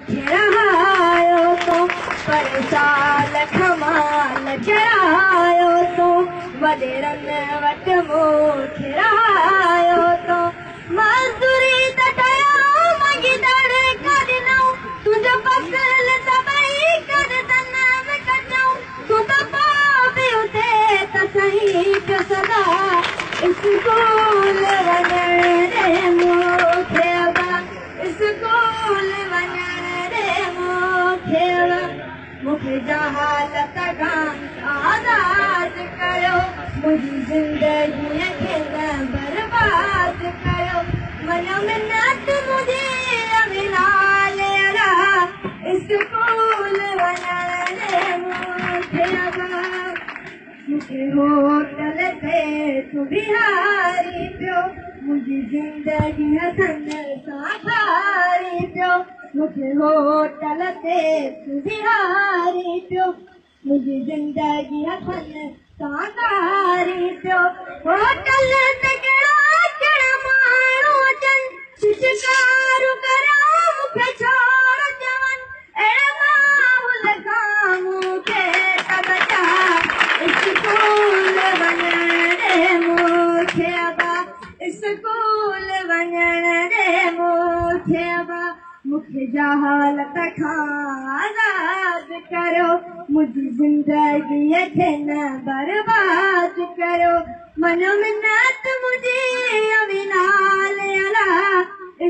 रहायो तो पर साल कमाल चढ़ायो तो वॾेरनि वटि मूंखे रहायो तो मज़दूरी त कयो मंगींदड़ ॾिनऊं तुंहिंजो फसल सभई करदन में कटऊं तूं त पोइ बि हुते त सही पियो सदा स्कूल वञण ॾे मूंखे अबा स्कूल वञण ॾे मूंखे अबा मूंखे जहालत खां आज़ाद कयो मुंहिंजी ज़िंदगीअ खे न बर्बाद कयो मन मिन्नत मुंहिंजी अविनाल अला स्कूल वञण ॾे मूंखे अबा मूंखे होटल ते तूं बिहारी पियो मुंहिंजी ज़िंदगी हसन सां खारी पियो मूंखे होटल ते तूं बिहारी पियो मुंहिंजी ज़िंदगी हसन सां खारी पियो होटल ते कहिड़ा कहिड़ा माण्हू अचनि छुटकारो करियो मूंखे छोड़ चवनि अहिड़े माहौल खां मूंखे त बचा स्कूल वञण ॾे मूंखे अबा स्कूल वञण ॾे मूंखे अबा मूंखे जहालत खां आज़ाद कयो मुंहिंजी ज़िंदगीअ खे न बर्बाद कयो मन मिन्नत मुंहिंजी अविनाल अला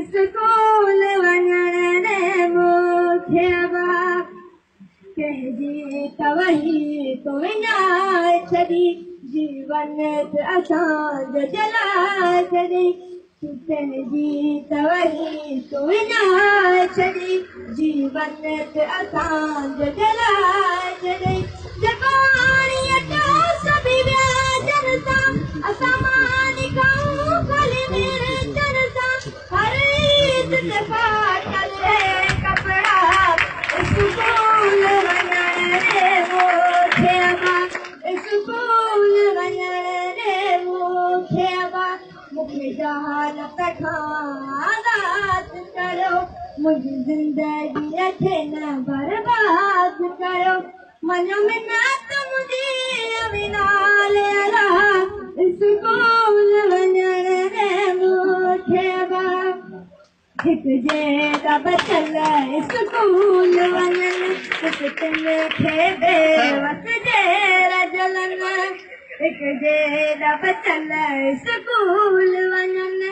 स्कूल वञण ॾे मूंखे अबा कंहिंजी तवही तो विञाए छॾी जीवन ते असांजो जलाए छॾी कंहिंजी तवही तो विञाए छॾी जीवन ते असांजो जलाए छॾी जेको हाणे अचो सभई व्याजनि सां असां मानी खाऊं खाली मिर्चनि सां हर ईद ते फाटल कपिड़ा स्कूल वञण ॾे मूंखे अबा स्कूल वञण ॾे मूंखे अबा मूंखे जहालत खां आज़ाद कयो मुंहिंजी ज़िंदगीअ खे न बर्बाद कयो मन मिन्नत मुंहिंजी अविनाल अला स्कूल वञण ॾे मूंखे अबा हिकु जेॾा बचल स्कूल वञनि तिन खे बेवस जेरा जलनि हिकु जेॾा बचल स्कूल वञनि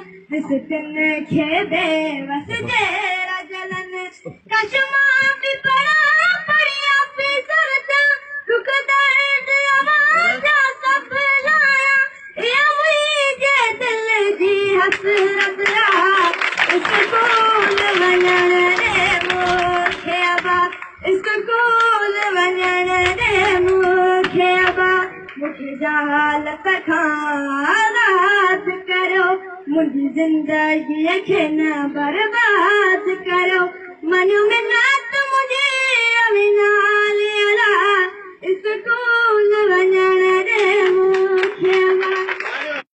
तिन खे बेवस जेरा जलनि कशमा बि पढ़ा पढ़ी ऑफिसर थियां दुख दर्द अवां सभु लायां इहा मुंहिंजे दिलि जी हसरत आहे स्कूल वञण ॾे मूंखे अबा स्कूल वञण ॾे मूंखे अबा मूंखे जहालत खां आज़ाद कयो मुंहिंजी ज़िंदगीअ खे न बर्बाद